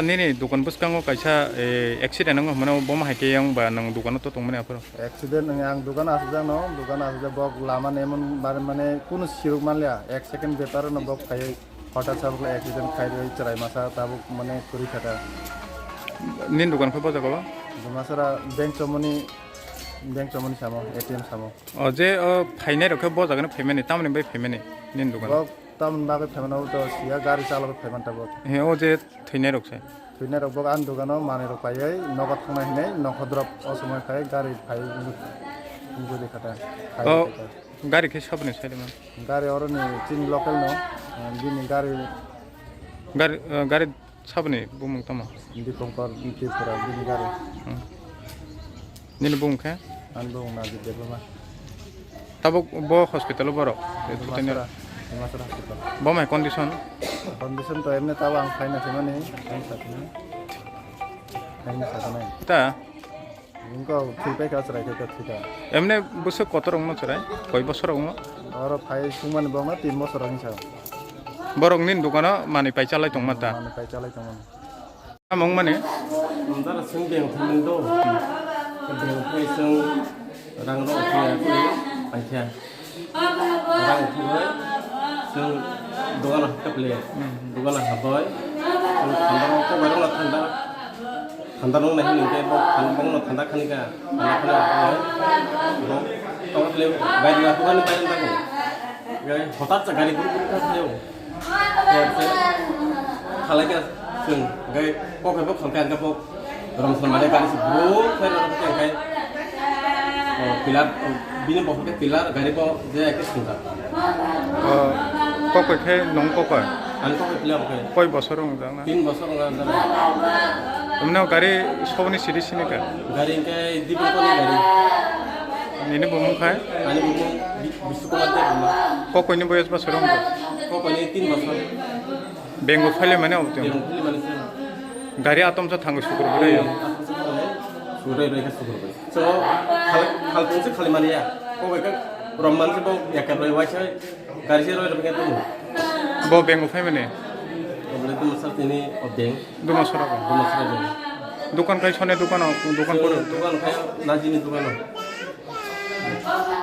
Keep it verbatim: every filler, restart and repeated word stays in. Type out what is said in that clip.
Nini dukan bwskango kaisa, eh, accident wngkha hwnmano, bomo hai khe yang ba nwng dukano to tongmani aphuru? Accident wngya, ang dukano asukjakno, dukano asukjak, bok lama nemon bare mane kunu siruk manliya, ek second bepar no bok phaiwi hotat sabuk accident khai rwi chwrai masa tabuk mane kwrwi kha ta. Nini dukan khe bo jaga o? Dumasara bank chomoni, bank chomoni samo, A T M samo. O je o phainai rok khe bo jaga no phaimani, tamoni bai phaimani nini dukan? Bok tamoni bagwi phaimani, o to siya gari chalogwi phaiman ta bok. He, o je thwinai rok se? Thwinai rok bok ani dukano manwi rok paiwi nogo thangnai hinwi nokho drop o somoi khai gari phai wngwi kha ta. O gari khe saboni side man? Gari oroni chini local no, bini gari. Gari, eh, gari saboni bumung tamo? Dipankar Tripura bini gari. Hmm. Nini bumung khe? Ani bumung Najib Debbarma. Tabuk bo hospital o borok? Dimasara, Dimasara hospital. Bo mai condition? Condition to emne tabo ang phaina thwimani, ang sa thwimani. Ang sa thwimani. Ta? Wngkha thwi paikha chwrai khe thwikha. Emne bwswk kotor wngno chwrai? Koi bosor wngno? Oro phai sungmani bokno tin bosor wngsa. Borok nini dukano manwi pai chalai tongma ta? Manwi pai chalai tongmani. Tamo wngmani? Jara chwng beng thangmani do. Beng thai chwng rang rok thwi paikha. Rang thwi chwng dogano hakhe phle. Dogano habai. Chwng thanda rok thanda. Thanda nung nai hwnwi khe bo thanda, bongno thanda khani kha, thanda khani kha, bo tongma tole bai rwna hwnwi bai rwna kha. Gai hotat sa gari guru guru kha thaio. Khe khalai kha chwng, gai kok hai bo khalkha, hwnkhe bo romsal mane gari se bro khe rwna kha khe. O, pillar, bini bokol khe pillar, gari bo je khe swngjak. O, kokoi khe nong kokoi? Ani kokoi pillar bo khe. Koi bosor wng jak na? Tin bosor wng jak. Emno gari soboni siri sini khe? Gari khe Dibon koni gari. Nini bumung khai? Ani bumung Bi-, Bisnu Kumar Debbarma. Kokoi ni boyos bosor wng jak? Kokoi ni tin bosor. Bengo phale mane obo tong? Bengo phale mane se. Gari atom sa thango sukur bwrwi. Sukur bwrwi khe sukur bwrwi. So, khal-, khalphung se khali mani ya. Ko bai ka rom man se bo ya ka bai wai sai gari se roi roi ka tu. Bo beng phai mani? Bo le tu sa tini o beng. Duma sora ko? Duma sora beng. Dukan kai sone dukan o, dukan ko? Dukan kai na jini dukan o.